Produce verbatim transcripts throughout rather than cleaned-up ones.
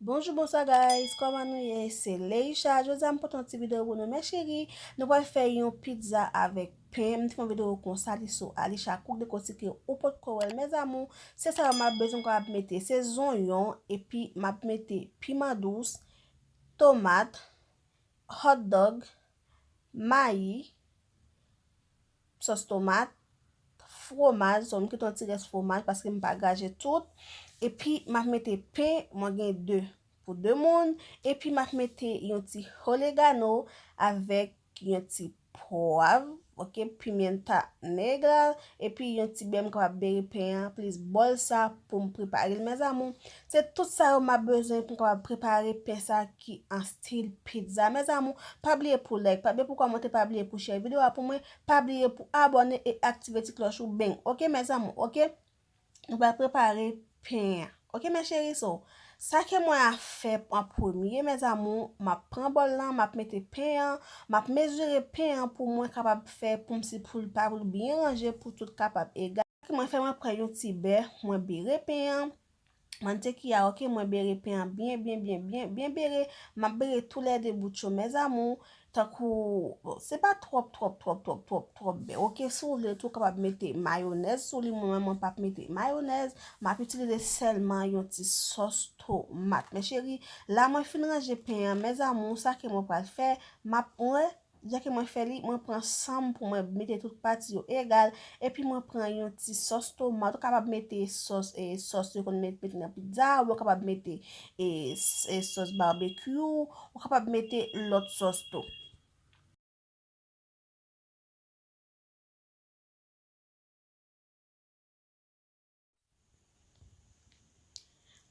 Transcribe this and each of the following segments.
Bonjou, bonswa guys, kòman nou ye? Se Leisha. Jodi a m pote yon ti videyo pou nou, mes cheri. Nou pral fè yon pizza avèk pen. M te fè yon videyo konsa, li sou Alisha Cook, dekotike ou potko wè l, mes amours. Se sa yo m ap bezwen, m ap mete, se zonyon, epi m ap mete piman dous, tomat, hot dog, mayi, sòs tomat, fwomaj, so m kite yon ti rès fwomaj paske m pa graje tout. Epi m ap mete pen, mwen gen de pou de moun. Epi m ap mete yon ti oregano avèk yon ti pwav, oke, pimienta negra, epi yon ti bè m kapab bere pen an, plis bòl sa pou m prepare l, mes amours. Se tout sa yo m ap bezwen pou m kapab prepare pen sa ki an stil pizza. Mes amours, pa bliye pou like, pa bliye pou kòmante, pa bliye pou share videyo a pou mwen, pa bliye pou abòne e aktive ti klòch ou, bang. Oke, mes amours, oke? Nou pral prepare pen an. Oke, mes cheri, so, sa ke mwen a fè an premye, mes amours, m ap pran bòl lan, m ap mete pen an, m ap mezire pen an pou mwen kapab fè pou m si pou l pa pou l byen ranje, pou tout kapab egal. Sa ke mwen fè, mwen pran yon ti bè, mwen bere pen an. Mwen te ki a, oke, mwen bere pen an byen, byen, byen, byen, byen bere. M ap bere toulède bout yo, mes amours. Tankou, bon, se pa twòp, twòp, twòp, twòp, twòp, twòp bè. Oke, si w vle tou, w kapab mete mayonèz sou li. Mwen menm, mwen p ap mete mayonèz. M ap itilize sèlman yon ti sòs tomat. Men cheri, la mwen fin ranje pen an, mes amours, sa ke mwen pral fè, m ap, wè, jan ke mwen fè li, mwen pran san m pou mwen mete tout pati yo egal, epi mwen pran yon ti sòs tomat, ou kapab mete sòs, e, sòs yo konn met, mete nan pizza, ou kapab mete, e, s-, e, sòs barbecue, ou kapab mete lòt sòs tou.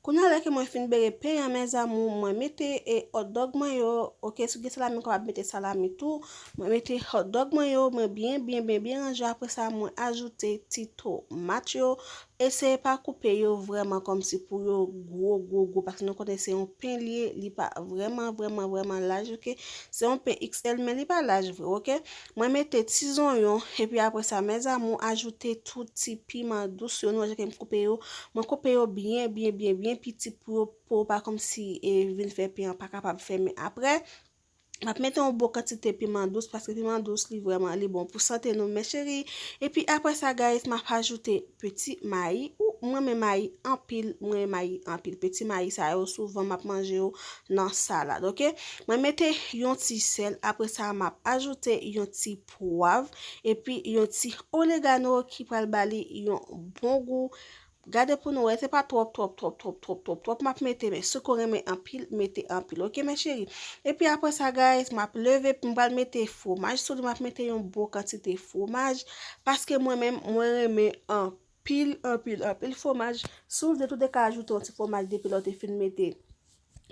Kounye a, lè ke mwen fin bere pen an, mes amours, mwen mete, e, hot dog mwen yo. Oke, si w gen salami, w kapab mete salami tou. Mwen mete hot dog mwen yo, mwen byen, byen, byen, byen ranje. Apre sa, mwen ajoute ti tomat yo. Eseye pa koupe yo vrèman kòmsi pou yo gwo, gwo, gwo, paske nou konnen se yon pen li ye, li pa vrèman, vrèman, vrèman laj, oke? Se yon pen X L, men li pa laj vre, oke? Mwen mete ti zonyon, epi apre sa, mes amours, ajoute tout ti piman dous yo, nou wè jan ke m koupe yo. Mwen koupe yo byen, byen, byen, byen piti pou yo, pou yo pa kòmsi, e, vin fè pen an pa kapab fèmen apre. M ap mete yon bon kantite piman dous, paske piman dous li vrèman, li bon pou sante nou, mes cheri. Epi apre sa, guys, m ap ajoute peti mayi. Ou, mwen renmen mayi anpil, mwen renmen mayi anpil. Peti mayi sa yo, souvan m ap manje yo nan salad, oke? Mwen mete yon ti sèl, apre sa, m ap ajoute yon ti pwav, epi yon ti oregano ki pral ba li yon bon gou. Gade pou nou wè, se pa twòp, twòp, twòp, twòp, twòp, twòp, twòp m ap mete, men si w renmen anpil, mete anpil, oke, mes cheri? Epi apre sa, guys, m ap leve, m pral mete fwomaj sou li, m ap mete yon bon kantite fwomaj, paske mwen menm, mwen renmen anpil, anpil, anpil fwomaj. Si w vle tou, te ka ajoute yon ti fwomaj depi lè w te fin mete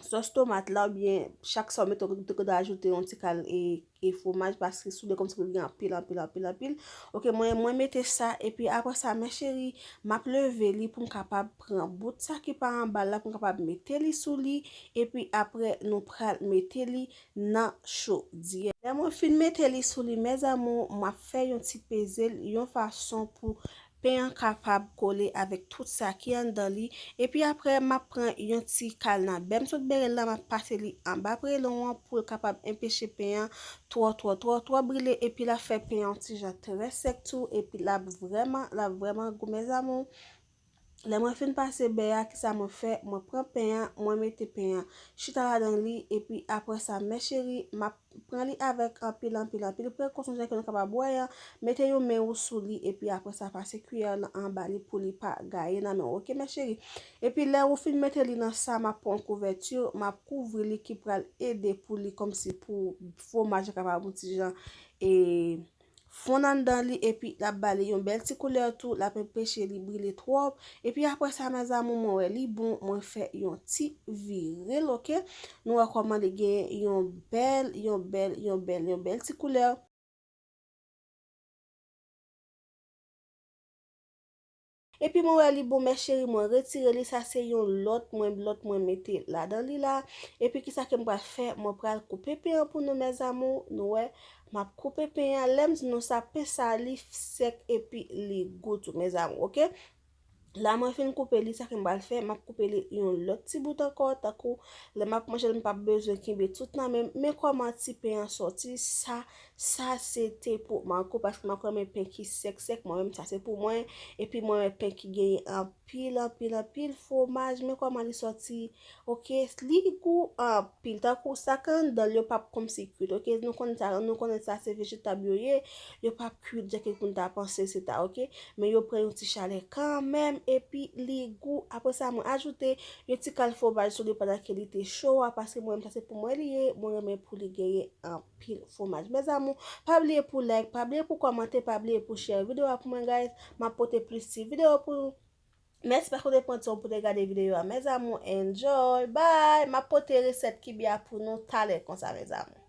sòs tomat la, oubyen chak sa w mete, ou te konn ajoute yon ti kal e, e fwomaj, paske si w vle kòmsi pou l gen anpil, anpil, anpil, anpil. Oke, mwen, mwen mete sa, epi apre sa, mes cheri, m ap leve li pou m kapab pran bout sa ki pa anba l la, pou m kapab mete li sou li, epi apre, nou pral mete li nan chodyè. Lè mwen fin mete li sou li, mes amours, m ap fè yon ti peze l, yon fason pou pen an kapab kole avèk tout sa ki anndan li. Epi apre, m ap pran yon ti kal nan bè m sot bere l la, m ap pase li anba prelon an pou l kapab enpeche pen an twò, twò, twò, twò brile. Epi l ap fè pen an yon ti jan trè sèk tou. Epi l ap vrèman, l ap vrèman gou, mes amours. Lè mwen fin pase bè a, kisa mwen fè? Mwen pran pen an, mwen mete pen an chita ladan li, epi apre sa, mes cheri, m ap pran li avèk anpil, anpil, anpil prekosyon, jan ke nou kapab wè an, mete yon men ou sou li, epi apre sa, pase kiyè w nan anba li pou li pa gaye nan men w, oke, mes cheri? Epi lè ou fin mete li nan sa, m ap pran yon kouvèti, m ap kouvri li ki pral ede pou li, kòmsi pou fwomaj la kapab yon ti jan, e, fonn anndan li, epi l ap ba li yon bèl ti koulè tou, l ap enpeche li brile twòp. Epi apre sa, mes amours, mwen wè li bon, mwen fè yon ti vire l, oke? Nou wè kòman li gen yon bèl, yon bèl, yon bèl, yon bèl ti koulè. Epi mwen wè li bon, mes cheri, mwen retire li. Sa se yon lòt mwen, lòt mwen mete ladan li la. Epi kisa ke m pral fè? Mwen pral koupe pen an pou nou, mes amours. Nou wè, m ap koupe pen an. Lè m di nou sa, pen sa, li sèk epi li gou tou, mes amours, oke? La mwen fin koupe li, sa ke m pral fè, m ap koupe li yon lòt ti bout ankò, tankou lè m ap manje l, m p ap bezwen kenbe tout nan men m. Men kòman ti pen an sòti, sa, sa se te pou Marco, paske Marco renmen pen ki sèk sèk, mwen menm sa se pou mwen, epi mwen renmen pen ki genyen anpil, anpil, anpil fwomaj, men kòman li sòti, oke, li gou anpil, tankou sa k anndan l yo p ap kòmsi kwit, oke, nou konnen sa, nou konnen sa se vejetab yo ye, yo p ap kwit jan ke moun ta panse se ta, oke. Men yo pran yon ti chalè kanmenm, epi li gou. Apre sa, mwen ajoute yon ti kal fwomaj sou li pandan ke li te cho a, paske mwen menm sa se pou mwen li ye, mwen renmen pou li genyen anpil fwomaj. Mes amours, pa bliye pou like, pa bliye pou kòmante, pa bliye pou share videyo a pou mwen, guys. M ap pote plis ti videyo pou nou. Mèsi paske w te pran tan pou te gade videyo a. Mes amours, enjoy, bye. M ap pote resèt kibi a pou nou talè konsa, mes amours.